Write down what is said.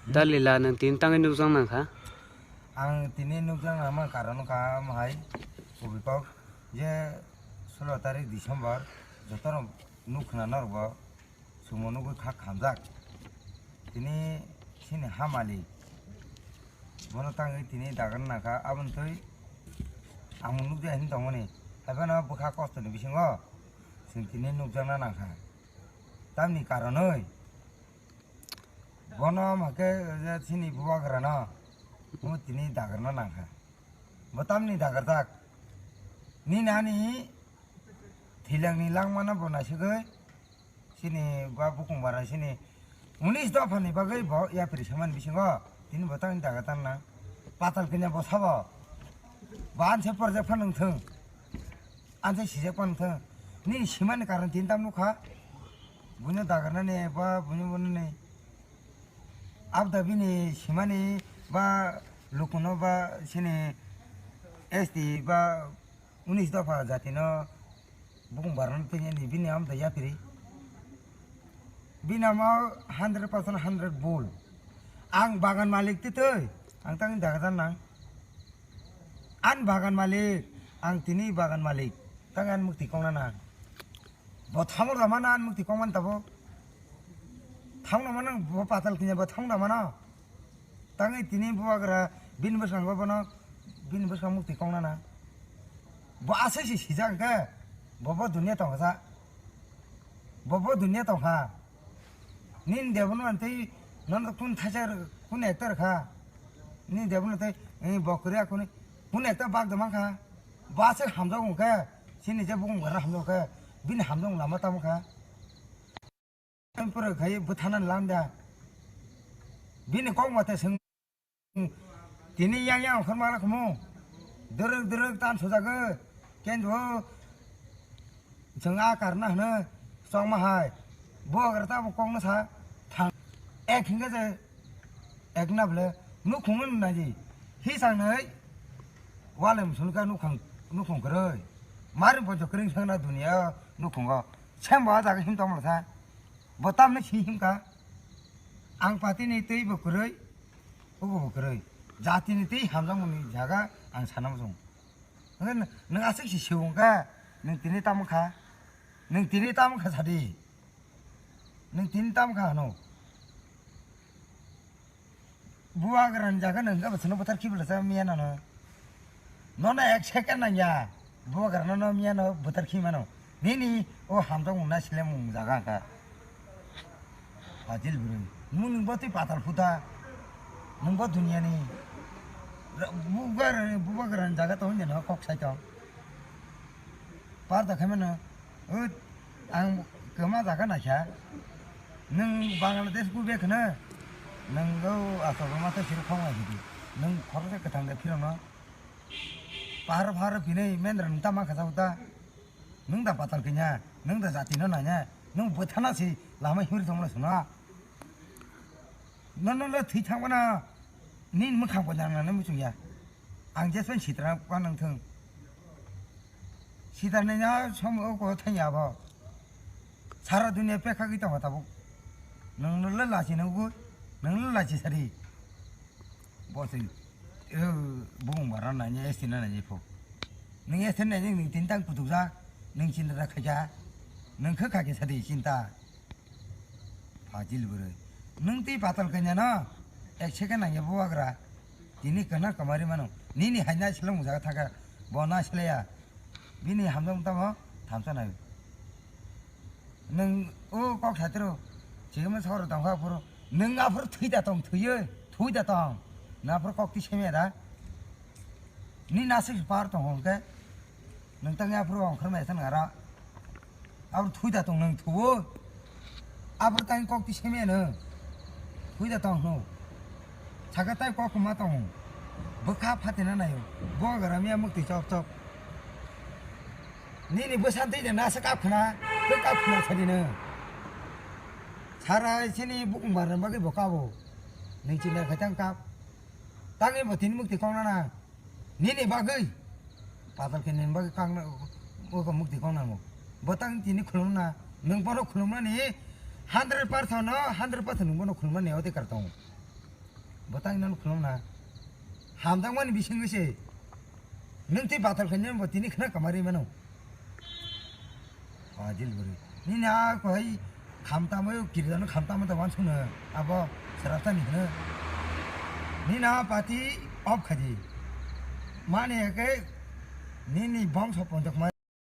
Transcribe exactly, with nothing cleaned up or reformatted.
Dalila, nwng tini tangwi nukjak nang kha? Ang tini nukjak nangma karon wngkha omo hai, kubui kok je solo tarik December, jotono nuk khna norok bo sumo nugwi kha khamjak. Tini chini ha malik, bono tangwi tini dagar nangkha, aboni twi ang nukjak hin tongmani, haiphano bwkha kostoni bisingo chwng tini nukjakna nangkha. Tamni karonwi bono hwnkhe je chini bubagrano omo tini dagarna nangkha. Bo tamni dagarjak? Nini ani thwilangni langmano bo naisugwi chini ba bukung bara chini unis dophani bagwi bo yapri samani bisingo tini bo tamni dagarjak nang. Patal kanya bo sabo. Ba anse porjak phan wngthung. Anse sijak phan wngthung. Nini simani karon tini tam nukha. Buino dagarnani ba buino bunani. Abda bini simani ba lukuno ba sini S T ba unis dopha jatino bukung barano twi yani bini amda yapri. Bini amo hundred percent hundred bul. Ang bagan malik twi twi ang tangni daga jan nang. An bagan malik, ang tini bagan malik. Tang an mukti kongna nang. Bo thamok da mana an mukti kongman tabo. Thamok da mana bo patal kinya bo thamok da mana. Tangwi tini bubagra bini bwskango bono bini bwskang mukti kongna nang. Bo aswk si sijak khe bo bo dunia tongkha sa. Bo bo dunia tongkha. Nini debonani tei nono kun thaisa kun ekta rwkha. Nini debonani tei, eh, bo kwrwi akuni kun ekta bak da mankha. Bo aswk hamjak wngkhe, chini je bukung bara hamjak khe, bini hamjak lama tamo kha. Pura khai bwthana lamda. Bini kok mate swng. Tini yang yang okhor mala khumu. Dwrwk dwrwk tan sujagwi. Kenjo chwng a karna hwno chongma hai. Bo agar ta bo kokno sa thang. Ek hinga je ek na ble nukhung no naji. Hi sangnai. Wale musulka nukhung nukhung kwrwi. Mari bo jokring sangna dunia nukhungo. Sembo a jaga him tongma sa. Bo tamni si himka. Ang patini tei bo kwrwi. Obo bo kwrwi. Jatini tei hamjakmani jaga ang sana muchung. Hwnkhe nwng aswk se swi wngkha, nwng tini tamo kha, nwng tini tamo kha sadi, nwng tini tamo kha hwno. Bubagrani jaga nwng hwnkhe bo chwngno bwthar khibi lasa miya nano. Nono ek second nangya, bubagra nono miya no bwthar khi mano. Nini o hamjakmung na silemung jaga hwnkha. Fajil bwrwi. Nwng, nwng bo twi patal phuta. Nwng bo duniani. Ra-, bubagra, bubagrani jaga tong hwnjani kok sai tong. Par da khaimano. Ut, ang kwma jaga naikha. Nwng Bangladesh bu bek hwno. Nwng o aswk ma tei siri khong lai hidi. Nwng khoroksa kwthang de phirokno. Pahar pahar pinai mendra nwng tama khajago ta. Nwng da patal kanya, nwng da jati no nanya, nwng bwthana si lama himri tongla suna. Nono le thwi thangmana, nini mwkhang bo nang nang muchung ya. Ang jespan sitra pa nang thung. Sitra ni nya som o ko thang ya bo. Sara dunia pekha ki tong tabuk. Nwng no le lachi nang gu, nwng le lachi sari. Bo se, eh, bung bara nanya, S T na nanya pho. Nwng S T nanya, nwng tintang kutuk ja, nwng chinta da khaja, nwng khe khaja sadi chinta. Fajil bwrwi. Nwng tei patal kanya no, ek second nangya bubagra. Tini kana kamari mano. Nini haina silang jaga thaka, bo na silaya. Bini hamjak tamo thamsa nai. Nwng o kok satro, chigama sor tongkha phuru. Nwng aphuru thwi da tong, thwiyo, thwi da tong. Nwng aphuru kok ti semya da. Ni nasik par tong hwnkhe. Nwng tang aphuru ongkhor mai thang ara. Aphuru thwi da tong nwng thuo. Aphuru tang kok ti semya nwng. Thwi da tong hwno. Saka tai kok ma tong. Bwkha phatina nayo. Bo garamya mukti chok chok. Nini bwsantwi de nasa kap khna, tei kap khna sadi no. Sara sini bukung barna bagwi bo kabo. Nini chinta khaitang kap. Tangwi bo tini mukti kong nana. Nini bagwi. Patal khe nini bagwi kang na, bo mukti kong nango. Bo tang tini khulum na. Nwng bono khulum nani hundred percent no, hundred percent nwng bono khulum nani odhikar tongo. Bwtang nang khulum na. Hamjakmani bising se. Nung tei batal khainai bo tini khna kamari mano. Fajil bwrwi. Nini a kohai khamtamo, kirijano khamtamo ta wansukno abo sraptani hwno. Nini a party off khaji. Mani eke nini bongso ponjak mai.